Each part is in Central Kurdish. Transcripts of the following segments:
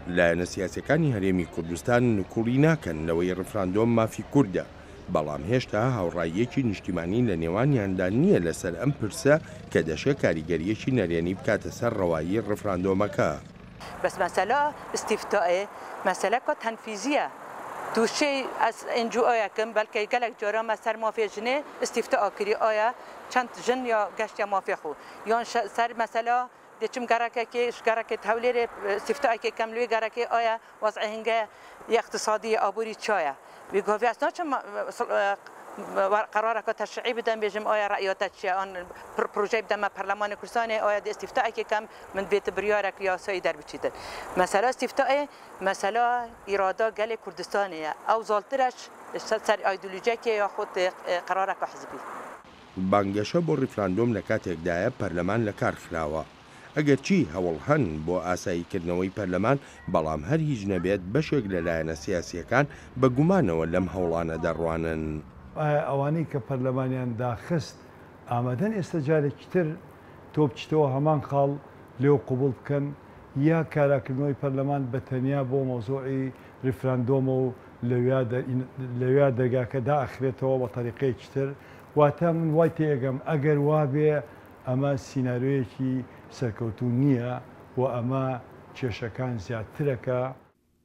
لایەنە سیاسیەکانی هەرێمی کوردستان نکوڵی ناکەن لەوەی ڕیفراندۆم مافی کوردە، بەڵام هێشتا هاوڕاییەکی نیشتیمانی لە نێوانیاندا نییە لەسەر ئەم پرسە کە دەشێ کاریگەرییەکی نەرێنی بکاتە سەر ڕەوایی ڕیفراندۆمەکە. بەس مەسەلە ئیستیفتائێ مەسەلەکە تەنفیزیە توشێ ئەز ئێن جی ئۆیەکم بەلکەی گەلەک جارا مە سەر مافێ ژنێ ئیستیفتا کری ئایا چەند ژن یا گەشتیە مافێ خو یان سەر مەسەلە دەچم گەڕەکەکێ ژ گەڕەکێ هەولێرێ ئیستیفتائێکێ کەم لوێ گەڕەکێ ئایا وەزعێ هنگە یە ئیقتسادی یە ئابووری چایە وی گۆڤێ ئەز ناچم قەرارەکە تەشریعی بدەم بێژم ئایا ڕەئیاتە چیە ئان پرۆژەی بدەمە پەرلەمانی کوردستانێ ئایا دێ ئیستیفتائێکێ کەم من بێت بریارەک یاسایی دەربچیتن مەسەلە ئیستیفتائێ مەسەلە ئیرادا گەلێ کوردستانێیە ئەو زاڵترەش سەر ئایدۆلۆژیەکێ یاخود قەرارەکە حزبی. بانگەشە بۆ ڕیفراندۆم لە کاتێکدایە پەرلەمان لە کار خراوە. ئەگەرچی هەوڵ هەن بۆ ئاساییکردنەوەی پەرلەمان، بەڵام هەر هیچ نەبێت بەشێک لە لایەنە سیاسییەکان بە گومانەوە لەم هەوڵانە دەڕوانن. ئایا ئەوانەی کە پەرلەمانیان داخست ئامادەن ئێستا جارێکی تر تۆ بچیتەوە هەمان خاڵ لێو قبوڵ بکەن یا کاراکردنەوەی پەرلەمان بە تەنیا بۆ مەوزوعی ریفراندۆمە و لەویا دەرگاکە دائەخرێتەوە بە تەریقەیەکی تر واتە من وای تێئەگەم ئەگەر وابێ ئەمە سیناریۆیەکی سەرکەوتوو نییە و ئەمە کێشەکان زیادترەکا.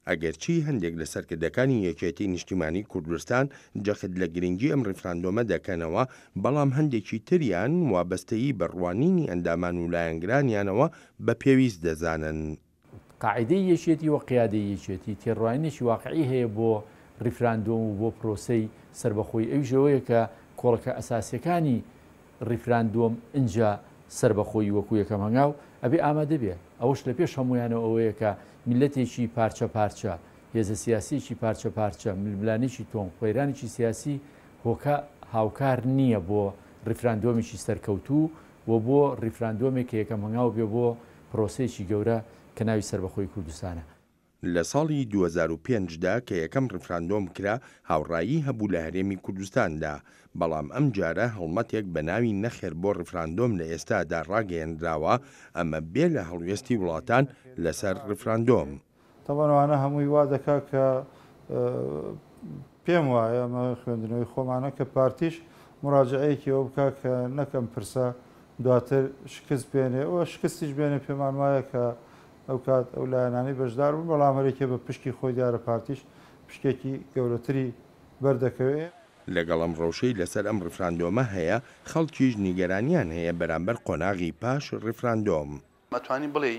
ئەگەرچی هەندێک لە سەرکردەکانی یەکێتی نیشتیمانی کوردستان جەخت لە گرنگی ئەم ڕیفراندۆمە دەکەنەوە، بەڵام هەندێکی تریان وابەستەیی بە ڕوانینی ئەندامان و لایەنگرانیانەوە بە پێویست دەزانن. قاعیدەی یەکێتی و قیادەی یەکێتی تێڕوانینێکی واقعی هەیە بۆ ڕیفراندۆم و بۆ پرۆسەی سەربەخۆیی، ئەویش ئەوەیە کە کۆڵەکە ئەساسیەکانی ڕیفراندۆم ئینجا سەربەخۆیی وەکو یەکەم هەنگاو ئەبێ ئامادە بێ، ئەوەش لە پێش هەموویانەوە ئەوەیە کە میللەتێکی پارچە پارچە، هێزە سیاسیەکی پارچە پارچە، ململانێکی تۆنگ، قەیرانێکی سیاسی هۆکا هاوکار نییە بۆ ڕیفراندۆمێکی سەرکەوتوو و بۆ ڕیفراندۆمێک کە یەکەم هەنگاو بێ بۆ پرۆسەیەکی گەورە کە ناوی سەربەخۆیی کوردستانە. لە ساڵی 2005 دا کە یەکەم ڕیفراندۆم کرا هاوڕایی هەبوو لە هەرێمی کوردستاندا، بەڵام ئەم جارە هەڵمەتێک بە ناوی نەخێر بۆ ڕیفراندۆم لە ئێستادا ڕاگەیەنراوە، ئەمە بێ لە هەڵوێستی وڵاتان لەسەر ڕیفراندۆم. تەبعەن ئەوانە هەمووی وا دەکا کە پێم وایە ئەمە خوێندنەوەی خۆمانە کە پارتیش مراجعەیەکی ئەوە بکا کە نەک ئەم پرسە دواتر شکست بێنێ و شکستیش بێنێ پێمان وایە کە ئەو کات ئەو لایەنانەی بەشدار بوون بەڵام هەرێکێ بە پشکی خۆی دیارە پارتیش پشکێکی گەورەتری بەردەکەوێ. لەگەڵ ئەم ڕەوشەی لەسەر ئەم ڕیفراندۆمە هەیە، خەڵکیش نیگەرانیان هەیە بەرامبەر قۆناغی پاش ڕیفراندۆم. ئەتوانی بڵێی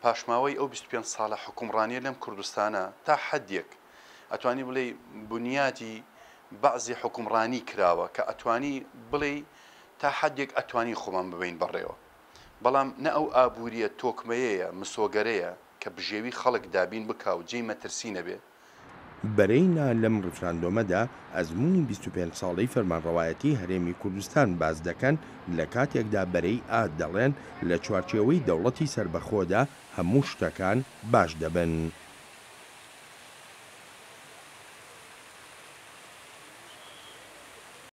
پاشماوەی ئەو 25 ساڵە حوکمڕانیە لەم کوردستانە تا حەدێک ئەتوانی بڵێی بونیادی بەعزی حوکمڕانی کراوە کە ئەتوانی بڵێی تا حەدێک ئەتوانین خۆمان ببەین بەڕێوە بەڵام نە ئەو ئابووریە تۆکمەیەیە مسۆگەرەیە کە بژێوی خەڵک دابین بکا و جێی مەترسی نەبێ. بەرەی نا لەم ڕیفراندۆمەدا ئەزموونی 25 ساڵەی فەرمانڕەوایەتی هەرێمی کوردستان باس دەکەن، لە کاتێکدا بەرەی ئا دەڵێن لە چوارچێوەی دەوڵەتی سەربەخۆدا هەموو شتەکان باش دەبن.